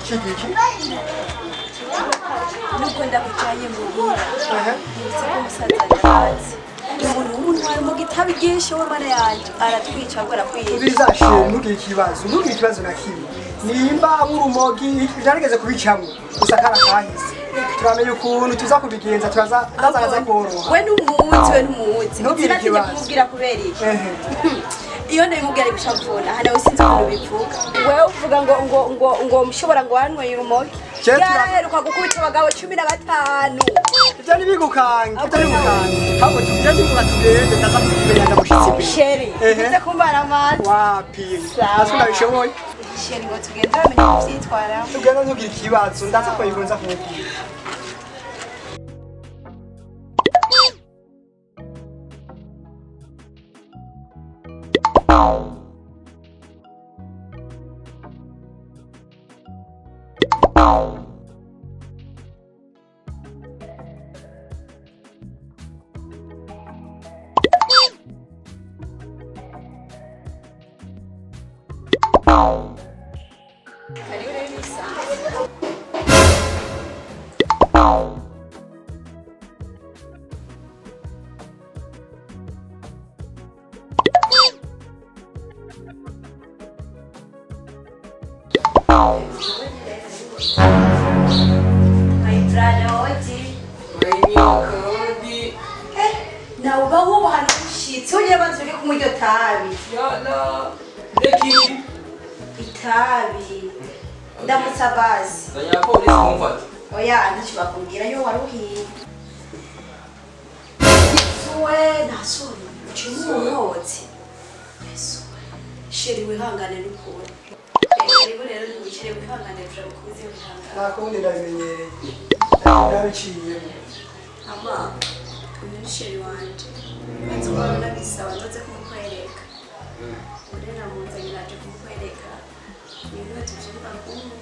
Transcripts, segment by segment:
Kigiki nubwo ndakujanye muhira nibutse ko umusaza ndabazi umuntu w'umuntu mu gitabi ryinshi we mana yanje aratwica ngo arakwica Ubizashe ntugire ikibazo ntugire ikibazo na kimwe nimba nk'urumogi byarigeze kubicamwo gusa karakahise turamenya ukuntu tuza kubigenza turaza ndaza koroha we n'umuzi we n'umuzi Ntugire sinatinye ikibazo. kumubwira kubera iki Ehe. Iyo ndabimubwira ari guca mvuna hano sinzi ukuntu bivuga wewe uvuga ngo ngo ngo ngo mushobora ngo wanyweye urumogi Je tura- yaraheruka gukubita abagabo 15 Ibyo ntibigukange ibyo ntibigukange ahubwo tugende niba tugende ndaza kumenya ndamushitsi imbere sheri Ehe. uze kumbara amazi Wapi Sawa. natwe ndabishoboye sheri ngo tugende bamenye kuvyitwaramo tugenda ntugire ikibazo ndaza kubikora nza kumubwira Karibu rero nisanze. My brother Odi. Kodi. Nawe uba wubaha n'umushitsi wonyine banza uri kunywa iryo tabi Yala. Ndeki. Itabi ndamutsa basi Zanya polisi kumfata. Oya ntacyo bakubwira yo wari uhiye Yesu we ntasoni uciye umwotsi Yesu we sheri wihangane n'ukuri karibu rero ntiwicare wihangane turabukuze wihangane Nta kundi ndabimenyereye ndabiciyemo ama uyu ni sheri wanje banza kuba nabisaba ndoze kumukwereka ure namunzanye naje kumukwereka nimwe tuvyumva kumwe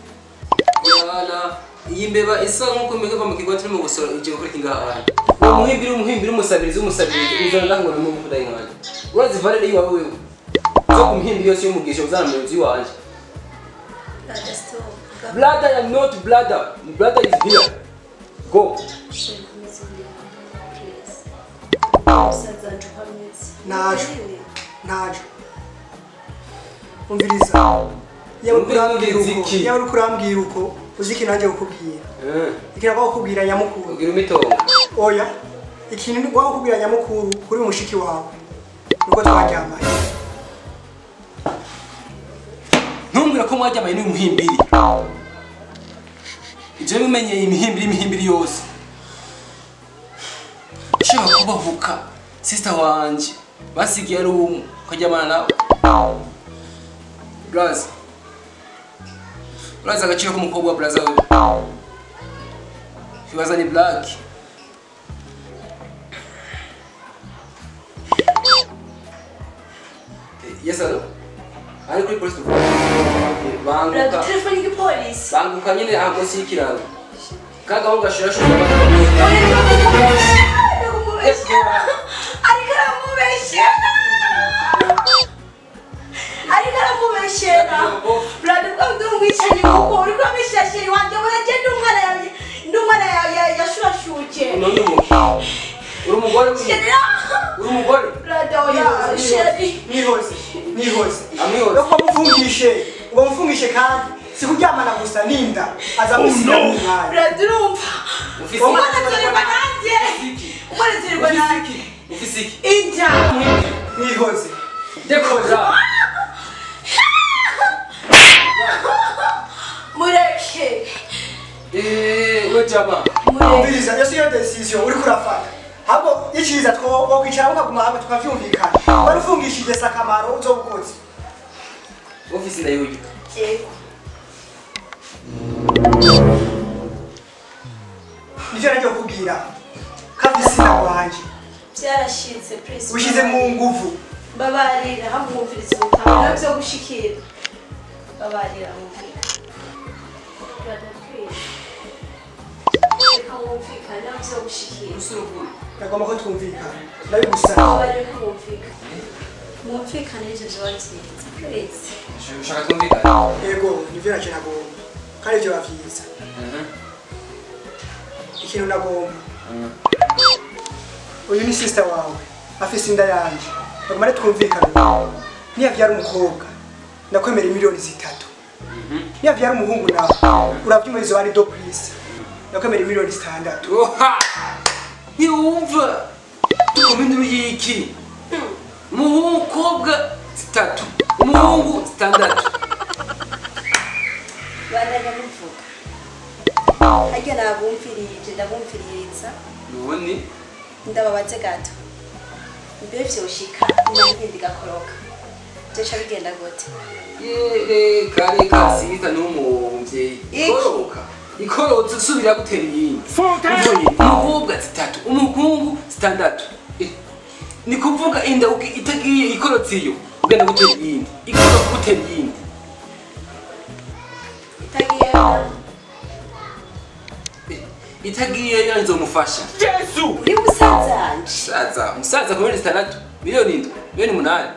Yala. Iyi mbeba isa nkuko imeze mu kigo turimo gusora ije gukora iki ngaha hantu. Uwo muhimbiri umuhimbiri umusabirizi umusabirizi uzana ndaho ngo n'umuvuda inkanje. Urazi valere yiwawe wewe. Zo ku muhimbiri yose y'umugisha uzana mu nzu iwanje. Brother, stop. Brother, I am not brother. Brother is here. Go. Sheri komeza wihangane please musaza wanje uko ameze Naje. Ntajo umviriza yaba uriko urambwira uko Umviriza iki? yaba uriko urambwira uko uzi ikintu nanjye kukubwira ikintu agomba kukubwira nyamukuru Ugira umitongo. Oya ikintu ngomba kukubwira nyamukuru kuri mushiki wawe nuko twaryamanye Ntumbwira ko mwaryamanye n'uyu muhimbiri. Ibyo bimenyeye imihimbiri imihimbiri yose. Ushobora kubahuka sister wanje basigiye ari umwe ukaryamana nawe. Blaze. Urazi agaciro k'umukobwa wa Blaze wewe. Kibaza ni black. Yes, hello. Ari kuri polisi tuvuga. Brother, Banguka. telefone y'igipolisi Banguka nyine aha munsi y'ikiraro. Kagaho gashirashura abana. Ariko aramubeshyera ariko aramubeshyera brother ubwo ndi umwicanyi kuko uri kurabeshyera sheri wanjye burajye ndi umwana ndi umwana yashurashuke None umu. Uri umugore uri. Sheri Uri umugore. brother oya sheri Nihoze nihoze Amwihoze. no mufungishe ngo mufungishe kandi si kuryamana gusa ninda aza gusiga mu mwanya brother urumva Ufise umwana aterwa nanjye umwana aterwa Ufise nanjye iki? Ufise iki? Inda nihoze Dekora. Mureke We jama. Mureke umviriza iyo siyo decision uriko urafata ahubwo iciza two kwicara mukaguma hamwe tukavyumvikana wari ufungishije sakamaro uzobukoze Ufise ndayuyu. Yego nivyo naryo kukubwira kafise inda wanje byarashitse please ubishize mu nguvu babarira hamwumviriza ubutanga byo gushikira babarira mwumvira brother please reka mwumvikane byo gushikira Usurugu. ndagomba ko twumvikana ndabigusaba babarira mwumvikane Mwumvikane ivyo vyoba vyiza please. Ushaka twumvikane? Yego, nivyo nacyo nagomba kandi ivyo bavyiza. Ikintu nagomba, uyu ni sister wawe afise inda yanje, bagumane twumvikane. Niyavyara umukobwa ndakwemera 3 miliyoni. Niyavyara umuhungu nawe uravyumva izo ari do please, ndakwemera 6 miliyoni. Oha! Ntiwumva tukoma induru y'iki? Umukobwa 3, umuhungu 6. Bandanya muvuga harya nabumvirije, ndabumviririza. None Ndababaze gato, mbe vyoshika nanjye igakoroka vyoca bigenda gute? Reka reka sita n'umuvyeyi. Iki? Ikoroka ikorotse usubira gutera iyindi. Ubonye umukobwa 3, umuhungu 6. Ni kuvuga inda itagiye ikorotse iyo ugenda gutera iyindi, ikoroka gutera iyindi. Itagiye? Itagiye yo nzomufasha. Uri musazanje. Musaza, musaza ku 6 miliyoni, 7 miliyoni, 8 miliyoni.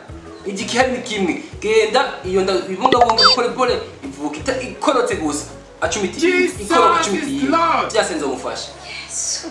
Igihari ni kimwe, genda iyo nda ibungabunga pole pole ivuka. Ikorotse gusa acumita iyindi, ikoroka acumita iyindi, byase nzomufasha. Yesu.